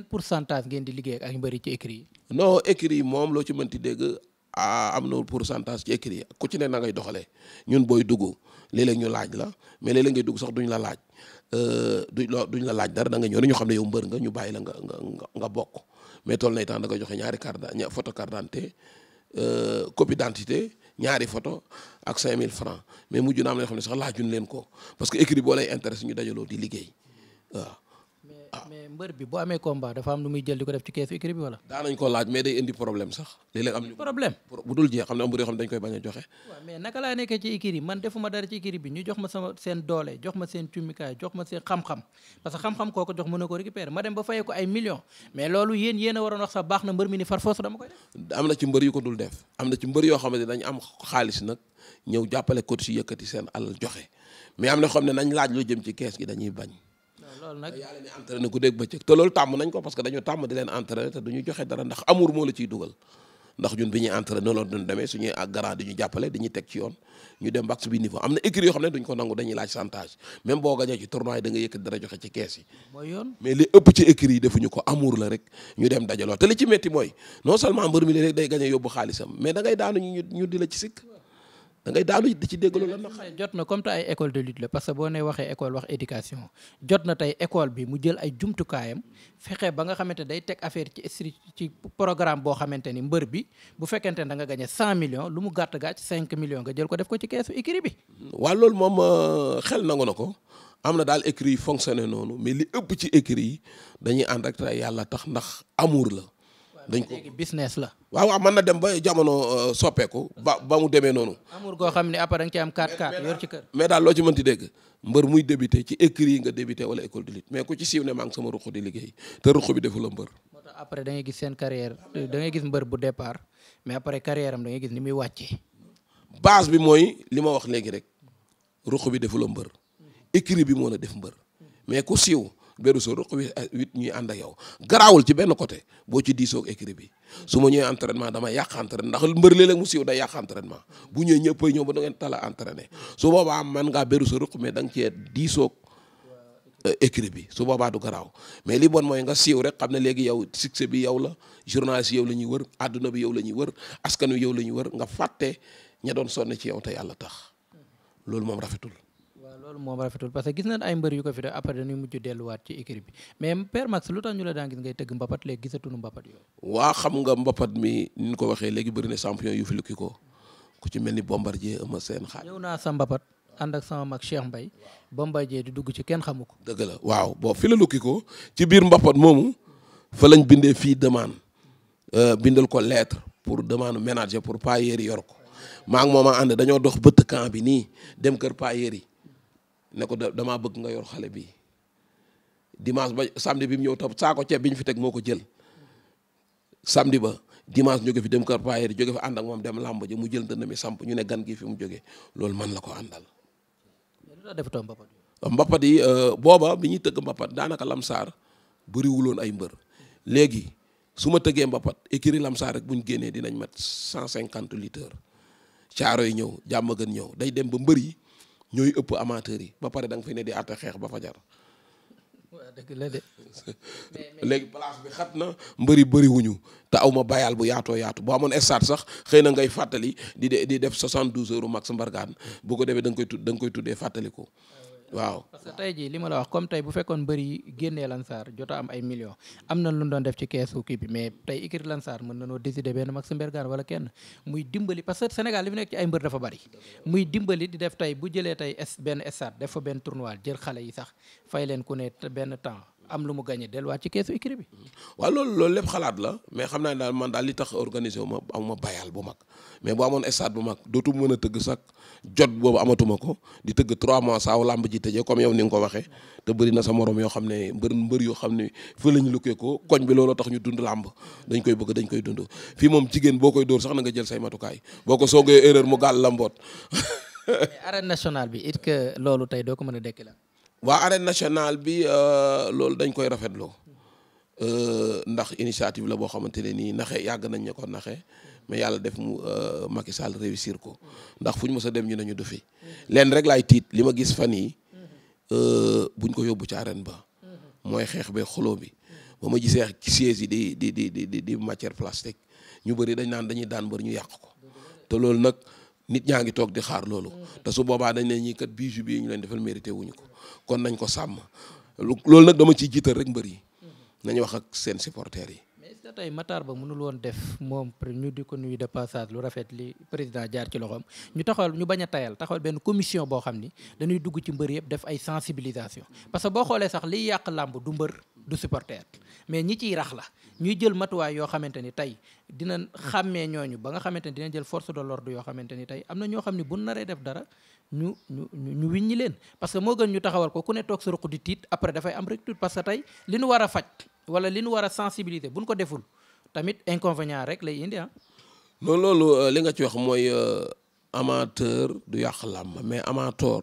yan pourcentage ngeen di liggéey ak mbëri ci écrit yi. non écrit yi moom loo ci mënti dégg am na pourcentage ci écrit yi ku ci ne na ngay doxalee ñun booy dugg léeg-léeg ñu laaj la mais léeg-léeg ngay dugg sax duñ la laaj duñ la laaj dara da nga ñëw ñu xam ne yow mbër nga ñu bàyyi la nga bokk mais toll nay temps da nga joxe ñaari photo carte d'identité copie d'identité ñaari photo ak 5000 francs mais mujj na am na yoo xam ne sax laajuñ leen ko parce que écrit boo lay intéressé ñu dajaloo di liggéey waaw. mais mbër bi boo amee combat dafa am lu muy jël di ko def ci keesu écrit bi wala. daanañ ko laaj mais day indi problème sax léeg-léeg am problème bu dul jeex xam ne am mbër yoo xam ne dañ koy bañ a joxe. waaw mais naka laa nekkee ci écrit man defuma dara ci écrit bi ñu jox ma seen doole jox ma seen cumikaay jox ma seen xam-xam parce que xam-xam koo ko jox mën na ko récupérer ma dem ba fayee ko ay millions mais loolu yéen a waroon wax sax baax na mbër mi ni far force dama koy def. am na ci mbër yu ko dul def am na ci mbër yoo xam ne dañ am xaalis nag ñëw jàppale ko ci yëkkati seen alal joxe mais am na xam ne nañ laaj lu jëm ci kees gi dañuy bañ. loolu nag yaa leen di entraîné ku dégg bëccëg te loolu tàmm nañ ko parce que dañu tàmm di leen entraîné te duñu joxe dara ndax amour moo la ciy dugal ndax ñun bi ñuy entraîné noonu la doon demee suñuy ak garant di ñu jàppale dañuy teg ci yoon ñu dem bac bi niveau am na écurie yoo xam ne duñ ko nangu dañuy laaj chantage même boo gañee ci tournoi yi da nga yëkkati dara joxe ci kees yi mooy yoon mais li ëpp ci écurie yi defuñu ko amour la rek ñu dem dajaloo te li ci metti mooy non seulement mbër mi léeg day gañe yóbbu xaalisam mais da ngay daanu ñu di la ci sikk da ngay daanu di ci déggalu la nag. jot na comme te ay école de lutte la parce que boo nee waxee école wax éducation jot na tey école bi mu jël ay jumtukaayam fexe ba nga xamante day teg affaire ci programme boo xamante ni mbër bi bu fekkente ne da nga gagné 100 millions lu mu gàtt gàtt 5 millions nga jël ko def ko ci keesu écurie bi. waaw loolu moom xel nangu na ko am na daal écurie yi fonctionné noonu mais li ëpp ci écurie yi dañuy ànd ak yàlla tax ndax amour la. dañ ko léegi business la. waaw mën na dem ba jamono soppeeku ba mu demee noonu. amour goo xam ne après da nga ci am 4-4 yor ci kër. mais daal loo ci mënti dégg mbër muy débuté ci écurie yi nga débuté wala école de lutte mais ku ci siiw ne maa ngi sama ruq di liggéey te ruq bi defu la mbër. moo tax après da ngay gis seen carrière da ngay gis mbër bu départ mais après carrière am da ngay gis ni muy wàccee. base bi mooy li ma wax léegi rek ruq bi defu la mbër écurie bi moo la def mbër mais ku siiw. beru sa ruq wit ñuy ànd ak yow garaawul ci benn côté boo ci diisoog écurie bi su ma ñëwee entraînement dama yàq entraînement ndax mbër léeg-léeg mu siiw day yàq entraînement bu ñëwee ñëppay ñëw ba da ngeen tala entraîné su boobaa man ngaa beru sa ruq mais da nga cee diisoog écurie bi su boobaa du garaaw mais li bon mooy nga siiw rek xam ne léegi yow succès bi yow la journaliste yow la ñuy wër adduna bi yow la ñuy wër askan wi yow la ñuy wër nga fàtte ña doon sonn ci yow te yàlla tax loolu moom rafetul. loolu moom rafetul parce que gis nañ ay mbër yu ko fi def après dañuy mujj delluwaat ci écurie bi mais Père Max lu tax ñu la daan gis ngay tëgg mbapat léegi gisatuñu mbapat yooyu. waa xam nga mbapat mi ni ñu ko waxee léegi bëri na champion yu fi lukki ko ku ci mel ni Bombardier Eumeu Sène xaar. ñëw naa sa mbapat ànd ak sama mag Cheikh Mbaye Bombardier di dugg ci kenn xamu ko. dëgg la waaw bon fi la lukki ko ci biir mbapat moomu fa lañ bindee fii demande bindal ko lettre pour demande ménager pour payer yor ko maa ngi moom a ànd dañoo dox bëtt camp bi nii dem kër payer yi ne ko damaa bëgg nga yor xale bi dimanche ba samedi bi mu ñëw topp saako ceeb bi ñu fi teg moo ko jël samedi ba dimanche jóge fi dem kër payer jóge fi ànd ak moom dem làmb ji mu jël dënn mi samp ñu ne gan gi fi mu jóge loolu man la ko àndal. mbapat yi booba bi ñuy tëgg mbapat daanaka lamsaar bëriwuloon ay mbër léegi su ma tëggee mbapat écurie lamsaar rek bu ñu génnee dinañ mat 150 litres caaro yi ñëw jàmm gën ñëw day dem ba mbër yi ñooy ëpp amateurs yi ba pare da nga fi ne di àtte xeex ba fajar. waaw dëgg la de. léegi place bi xat na mbëri bëriwuñu te aw ma bayal bu yaatoo yaatu boo amoon stade sax xëy na ngay fàttali di def 72 heures max mbargaan bu ko defee da nga koy tuddee fàttali ko waaw. parce que tey jii li ma la wax comme tey bu fekkoon mbëri génnee Lansar jot a am ay millions am na lu ñu doon def ci keesu kii bi mais tey écurie Lansar mën nañoo décider benn max mbargaan wala kenn muy dimbali parce que Sénégal li fi nekk ci ay mbër dafa bari muy dimbali di def tey bu jëlee tey benn stade def fa benn tournoi jël xale yi sax fay leen ku ne benn temps am lu mu gagné delluwaat ci keesu écurie bi. waaw loolu lépp xalaat la mais xam naa ne daal man daal li tax organisé wu ma amuma bayal bu mag mais bu amoon stade bu mag dootu mën a tëgg sax jot boobu amatuma ko di tëgg 3 mois saaw làmb ji tëjee comme yow ni nga ko waxee te bëri na sa morom yoo xam ne mbër yoo xam ne fa la ñu lukkee ko koñ bi looloo tax ñu dund làmb dañ koy bëgg dañ koy dund fii moom jigéen boo koy dóor sax na nga jël say matukaay boo ko soogee erreur mu gàll la mboot. mais arène nationale bi it que loolu tey doo ko mën a dekki la. waa arène nationale bi loolu dañ koy rafetloo ndax initiative la boo xamante ne nii naxe yàgg nañ ñu ko naxe mais yàlla def mu Macky Sall réussir ko ndax fu ñu mës a dem ñu ne ñu defi leen rek laay tiit li ma gis fan yi buñ ko yóbbu ci arène ba mooy xeex be xuloo bi ba ma gisee sièges yi di matière plastique ñu bëri dañ naan dañuy daan mbër ñu yàq ko te loolu nag nit ñaa ngi toog di xaar loolu te su boobaa dañ ne ñii kat bijou bi ñu leen defal mérité wuñu ko kon nañ ko sàmm loolu nag dama ciy jiital rek mbër yi nañu wax ak seen supporters yi. mais est-ce que tey Matar Ba mënul woon def moom ñu di ko nuyu de passage lu rafet li président jaar ci loxoom ñu taxawal ñu bañ a taxawal benn commission boo xam ni dañuy dugg ci mbër yëpp def ay sensibilisation parce que boo xoolee sax liy yàq làmb du mbër du supporter mais ñi ciy rax la ñuy jël matuwaay yoo xamante ni tey dina xàmmee ñooñu ba nga xamante ni dina jël force de l'ordre yoo xamante ni tey am na ñoo xam ni bu naree def dara ñu wiññi leen parce que moo gën ñu taxawal ko ku ne toog sa ruq di tiit après dafay am rek tuut parce que tey li nu war a faj wala li nu war a sensibiliser buñ ko deful tamit inconvénient rek lay indi non loolu li nga ci wax mooy amateur du yàq làmb mais amateur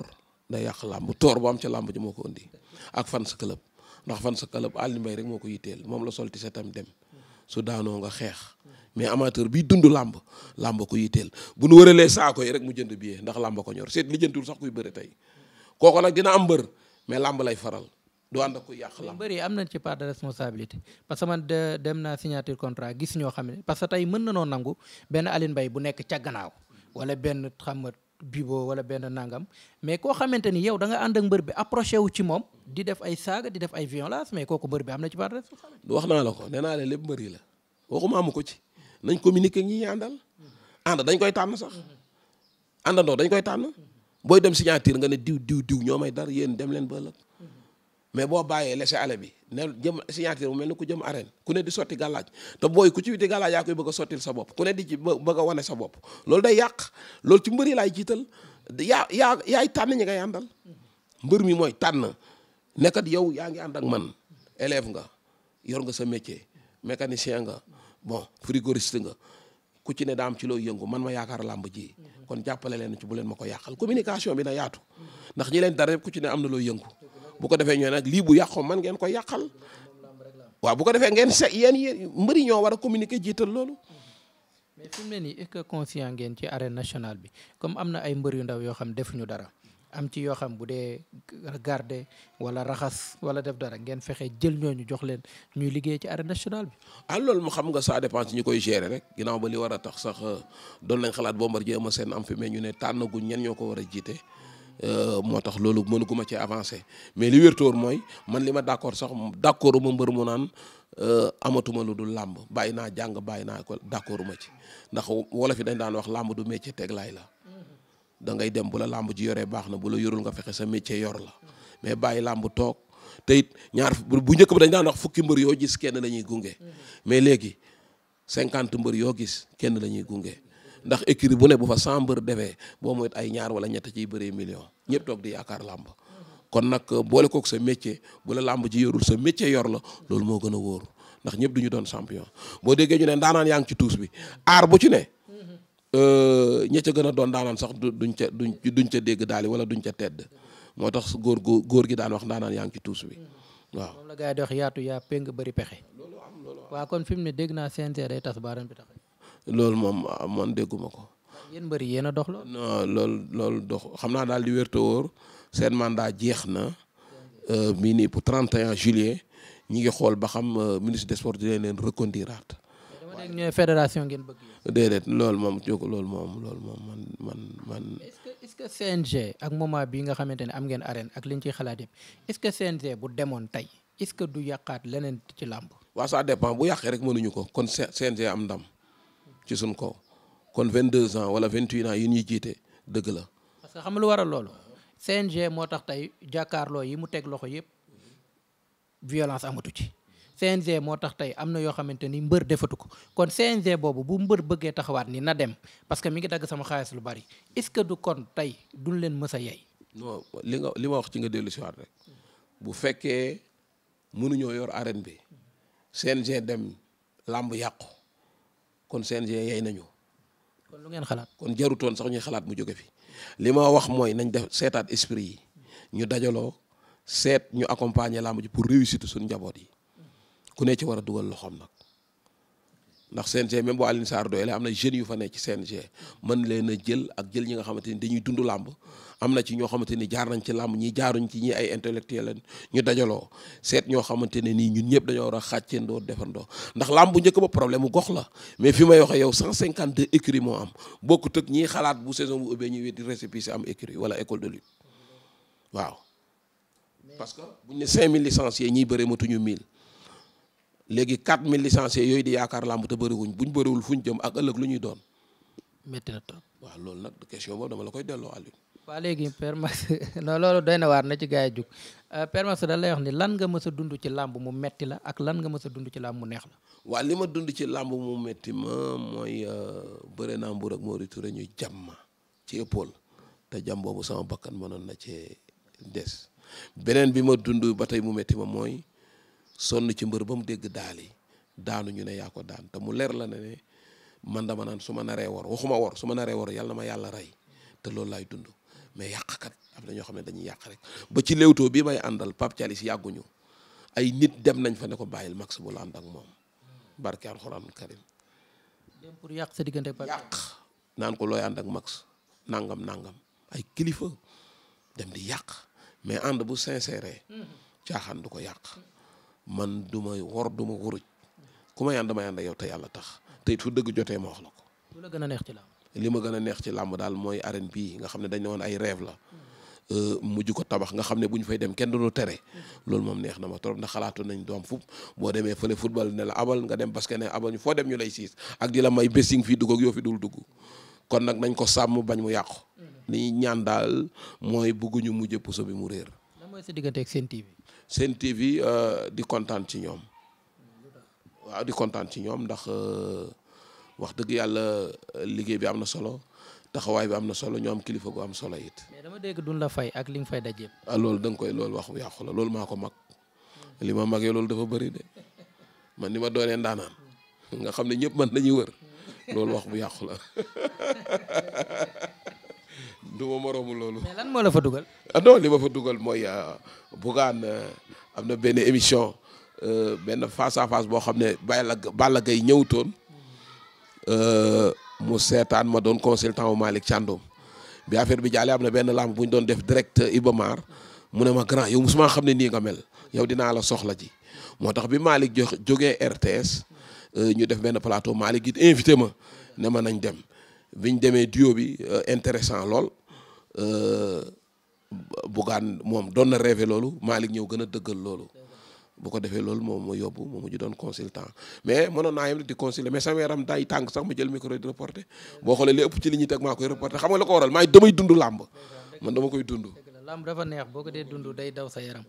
day yàq làmb toor bu am ca làmb ji moo ko indi ak fan sa club ndax fan sa club Alioune Mbaye rek moo ko yitteel moom la solti sa tam dem su daanoo nga xeex mais amateur bi dund làmb ko yitteel bu nu wëralee saako yi rek mu jënd billet ndax làmb ko ñor seet li jëntul sax kuy bëre tey kooku nag dina am mbër mais làmb lay faral du ànd ak kuy yàq làmb. mbër yi am nañ ci part de responsabilité parce que man dem naa signature contrat gis ñoo xam ne parce que tey mën na noo nangu benn Alioune Mbaye bu nekk ca gannaaw wala benn xam nga bibo wala benn nangam mais koo xamante ni yow da nga ànd ak mbër bi approché wu ci moom di def ay saaga di def ay violence mais kooku mbër bi am na ci part de responsabilité. wax naa la ko nee naa la lépp mbër yi la waxuma amu ko ci nañ communiquer ñi ñuy àndal ànd dañ koy tànn sax àndandoo dañ koy tànn booy dem signature nga ne diw ñoo may dar yéen dem leen ba ëllëg mais boo bàyyee laisser aller bi ne jëm signature bu mel ni ku jëm arène ku ne di sotti gàllaaj te booy ku ci witi gàllaaj yaa koy bëgg a sottil sa bopp ku ne di ci bëgg a wane sa bopp loolu day yàq loolu ci mbër yi laay jiital yaay tànn ñi ngay àndal mbër mi mooy tànn nekkat yow yaa ngi ànd ak man élève nga yor nga sa métier mécanicien nga bon frigoriste nga ku ci ne daam ci loo yëngu man ma yaakaar làmb ji kon jàppale leen ci bu leen ma ko yàqal communication bi na yaatu ndax ñi leen dara yëpp ku ci ne am na loo yëngu bu ko defee ñoo nag lii bu yàqoo man ngeen koy yàqal waaw bu ko defee ngeen yéen mbëri ñoo war a communiquer jiital loolu. mais fi mu ne nii est-ce que conscient ngeen ci arène nationale bi comme am na ay mbër yu ndaw yoo xam defuñu dara am ci yoo xam bu dee garder wala raxas wala def dara ngeen fexe jël ñooñu jox leen ñuy liggéey ci arène nationale bi. loolu mu xam nga ça dépend ci ñu koy gérer rek ginnaaw ba li war a tax sax doon nañ xalaat Bombardier Eumeu Sène am fi mais ñu ne tànnaguñ ñen ñoo ko war a jiite. moo tax loolu mënuguma ci avancé mais li wértóor mooy man li ma d'accord sax d'accorduma mbër mu naan amatuma lu dul làmb bàyyi naa jàng bàyyi naa ko d'accorduma ci ndax wolof yi dañ daan wax làmb du métier teglaay la da ngay dem bu la làmb ji yoree baax na bu la yorul nga fexe sa métier yor la mais bàyyi làmb toog te it ñaar bu njëkk ba dañ daan wax fukki mbër yoo gis kenn la ñuy gunge mais léegi 50 mbër yoo gis kenn la ñuy gunge ndax écurie bu ne bu fa 100 mbër defee boo moyt ay ñaar wala ñett ciy bëree million ñëpp toog di yaakaar làmb kon nag boole kook sa métier bu la làmb ji yorul sa métier yor la loolu moo gën a wóor ndax ñëpp du ñu doon champion boo déggee ñu ne ndaanaan yaa ngi ci tuus bi aar bu ci ne ña ca gën a doon daanaan sax duñ ca dégg daal wala duñ ca tedd moo tax góor gi daan wax ndaanaan yaa ngi ci tuus bi waaw. moom la gars yi di wax yaatu yaa péng bëri pexe. waaw kon fi mu ne dégg naa CNG day tas baaraan bi tax. loolu moom man dégguma ko. yéen mbëri yéen a dox lool. non loolu dox xam naa daal di wér te wóor seen mandat jeex na mii nii pour 31 juillet ñi ngi xool ba xam ministre des sports dina leen reconduiraat. dama dégg ñooy fédération ngeen bëgg. déedéet loolu moom man. est-ce que CNG ak moment bii nga xamante ne am ngeen arène ak liñ ciy xalaat yëpp est-ce que CNG bu demoon tey est-ce que du yàqaat leneen ci làmb. waaw ça dépend bu yàqee rek mënuñu ko kon CNG am ndam ci suñ kaw kon 22 ans wala 28 ans yi ñuy jiite dëgg la. parce que xam nga lu waral loolu CNG moo tax tey jàkkaarloo yi mu teg loxo yëpp violence amatu ci. CNG moo tax tey am na yoo xamante ni mbër defatu ko kon CNG boobu bu mbër bëggee taxawaat ni na dem parce que mi ngi dagg sama xaalis lu bari est-ce que du kon tey duñ leen mës a yey. non li ma wax ci nga dellu si waat rek bu fekkee mënuñoo yor arène bi CNG dem làmb yàqu kon CNG yey nañu. kon lu ngeen xalaat. kon jarutoon sax ñuy xalaat mu jóge fi li ma wax mooy nañ def seetaat esprit yi ñu dajaloo seet ñu accompagner làmb ji pour réussir suñu njaboot yi. ku ne ci war a dugal loxoom nag ndax CNG même boo Alioune Sarr doy la am na jeunes yu fa nekk ci CNG mën leen a jël ak jël ñi nga xamante ni dañuy dund làmb am na ci ñoo xamante ni jaar nañ ci làmb ñi jaaruñ ci ñi ay intellectuel lañ ñu dajaloo seet ñoo xamante ne nii ñun ñëpp dañoo war a xàccendoo defandoo ndax làmb bu njëkk ba problème mu gox la mais fi may waxee yow 152 écuries moo am bokkut ak ñiy xalaat bu saison bu ubbee ñu wéti récépissé am écurie wala école de lutte waaw parce que buñ ne 5000 licenciés ñiy bëree matuñu 1000 léegi 4000 licenciés yooyu di yaakaar làmb te bëriwuñ buñ bëriwul fuñ jëm ak ëllëg lu ñuy doon. métti na trop. waaw loolu nag question boobu dama la koy delloo Aliou. waa léegi Père Max non loolu doy na waar na ci gars yi jug Père Max da lay wax ni lan nga mës a dund ci làmb mu metti la ak lan nga mës a dund ci làmb mu neex la. waaw li ma dund ci làmb mu metti ma mooy bëre naa Mbour ak Mori Touré ñu jam ma ci épaule te jam boobu sama bakkan mënoon na cee des beneen bi ma dund ba tey mu metti ma mooy sonn ci mbër ba mu dégg daal yi daanu ñu ne yaa ko daan te mu leer la ne man dama naan su ma naree wor waxuma wor su ma naree wor yàlla na ma yàlla rey te loolu laay dund mais yàqkat am na ñoo xam ne dañuy yàq rek ba ci Leewtoo bii may àndal Pape Thialis yàgguñu ay nit dem nañ fa ne ko bàyyil Max bu la ànd ak moom barke alxuraan karim dem pour yàq sa diggante ak yàq naan ko looy ànd ak Max nangam ay kilifa dem di yàq mais ànd bu sincère caaxaan du ko yàq man du ma wor du ma wuruj ku may ànd damay ànd ak yow te yàlla tax te it fu dëgg jotee ma wax la ko. lu la gën a neex ci làmb. li ma gën a neex ci làmb daal mooy arène bii nga xam ne dañ ne woon ay rêve la mujj ko tabax nga xam ne bu ñu fay dem kenn du ñu tere loolu moom neex na ma trop ndax xalaatu nañ doom fu boo demee fële football ne la abal nga dem basket ne abal ñu foo dem ñu lay siis ak di la may bésing fii dugg ak yoo fi dul dugg kon nag nañ ko sàmm bañ mu yàqu. li ñaan daal mooy bëgguñu mujj puso bi mu réer. lan mooy sa diggante ak Sen TV. Sen TV di kontaan ci ñoom waaw di kontaan ci ñoom ndax wax dëgg yàlla liggéey bi am na solo taxawaay bi am na solo ñoo am kilifa gu am solo it. mais dama dégg duñ la fay ak li nga fay dajeeb. loolu da nga koy loolu wax bu yàqu la loolu maa ko mag li ma magee loolu dafa bëri de man ni ma doonee ndaanaan nga xam ne ñëpp man dañuy wër loolu wax bu yàqu la du ma moroomu loolu. mais lan moo la fa dugal. non li ma fa dugal mooy Bougane am na benn émission benn face à face boo xam ne Balla Gaye ñëwutoon mu seetaan ma doon consultant wu Malick Thiandoum bi affaire bi jàllee am na benn lamb bu ñu doon def direct Ibamar mu ne ma grand yow musuma xam ne nii nga mel yow dinaa la soxla ji moo tax bi Malick jógee RTS ñu def benn plateau Malick it invité ma ne ma nañ dem biñ demee duo bi intéressant lool Bougane moom doon na rêvé loolu Malick ñëw gën a dëggal loolu bu ko defee loolu moom moo yóbbu moom mujj doon consultant mais mënoon naa yem di consulter mais sama yaram day tàng sax ma jël micro di reporter boo xoolee li ëpp ci li ñuy teg maa koy reporter xam nga la ko waral damay dund làmb man dama koy dund. làmb dafa neex boo ko dee dund day daw sa yaram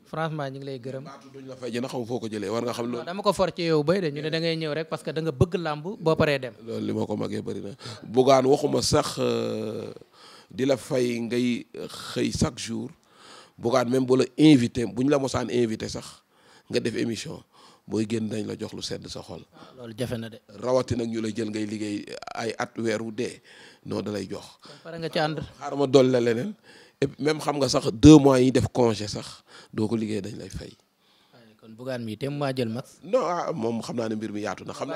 franchement ñu ngi lay gërëm. duñ la fay jënd xam foo ko jëlee war nga xam loolu. dama ko for ci yow bay de ñu ne da ngay ñëw rek parce que da nga bëgg làmb boo paree dem. loolu li ma ko magee bëri na Bougane waxuma sax di la fay ngay xëy chaque jour Bougane même bu la invité bu ñu la mosaan invité sax nga def émission booy génn dañ la jox lu sedd sa xol. loolu jafe na de. rawati nag ñu lay jël ngay liggéey ay at weeru dee non da lay jox. pare nga ci ànd. xaaral ma dolli la leneen et même xam nga sax 2 mois yi def congé sax doo ko liggéey dañ lay fay. kon Bougane mi te maa jël Max. non moom xam naa ne mbir mi yaatu na. xam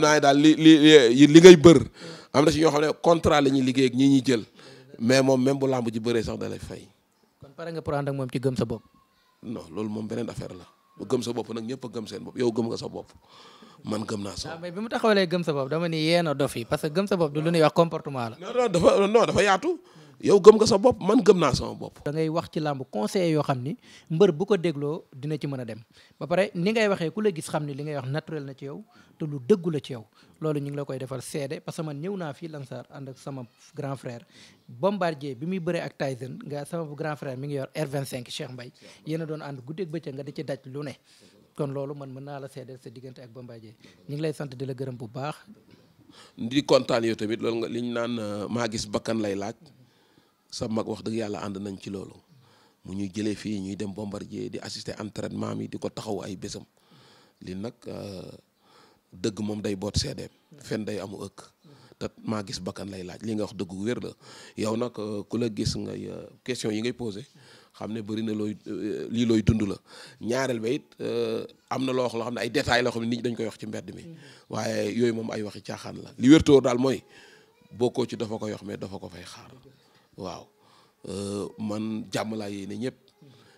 naa ne daal li ngay bër am na si ñoo xam ne contrat la ñuy liggéey ak ñi ñuy jël mais moom même bu làmb ji bëree sax da lay fay. kon pare nga pour ànd ak moom ci gëm sa bopp. non loolu moom beneen affaire la gëm sa bopp nag ñëpp a gëm seen bopp yow gëm nga sa bopp man gëm naa sa bopp. mais bi mu taxawalee gëm sa bopp dama ni yéen a dof yi parce que gëm sa bopp du lu ñuy wax comportement la. non dafa yaatu yow gëm nga sa bopp man gëm naa sama bopp. da ngay wax ci làmb conseil yoo xam ni mbër bu ko dégloo dina ci mën a dem ba pare ni ngay waxee ku la gis xam ni li ngay wax naturel na ci yow te lu dëggu la ci yow loolu ñu ngi la koy defal seede parce que man ñëw naa fii Lansar ànd ak sama grand frère Bombardier bi muy bëree ak Tyson nga sama grand frère mi ngi yor R25 Cheikh Mbaye yéen a doon ànd guddeeg bëccëg nga di ci daj lu ne kon loolu man mën naa la seedeel sa diggante ak Bombardier ñu ngi lay sant di la gërëm bu baax. di kontaan yow tamit loolu nga li ñu naan maa gis bakkan lay laaj sa mag wax dëgg yàlla ànd nañ ci loolu mu ñuy jëlee fii ñuy dem Bombardier di assister entraînement mi di ko taxaw ay bésam li nag dëgg moom day boot seedeem fen day amu ëkk te maa gis bakkan lay laaj li nga wax dëgg wér la yow nag ku la gis ngay question yi ngay posé xam ne bëri na lii looy dund la ñaareel ba it am na loo xam ne ay détails loo xam ne nit ñi dañ koy wax ci mbedd mi waaye yooyu moom ay waxi caaxaan la li wértóor daal mooy bokkoo ci dafa koy wax mais dafa ko fay xaar waaw man jàmm laa yéene ñëpp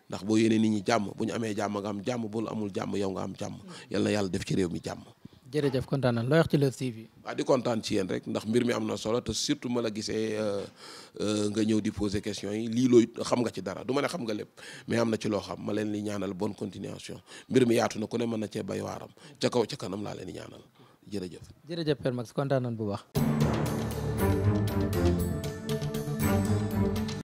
ndax boo yéene nit ñi jàmm bu ñu amee jàmm nga am jàmm bul amul jàmm yow nga am jàmm yal na yàlla def ci réew mi jàmm. jërëjëf kontaan nañ looy wax ci Leuz TV. waaw di kontaan ci yéen rek ndax mbir mi am na solo te surtout ma la gisee nga ñëw di poser question yi lii looy xam nga ci dara du ma ne xam nga lépp mais am na ci loo xam ma leen di ñaanal bonne continuation mbir mi yaatu na ku ne mën na cee bay waaram ca kaw ca kanam laa leen di ñaanal jërëjëf. jërëjëf Père Max kontaan nañ bu baax.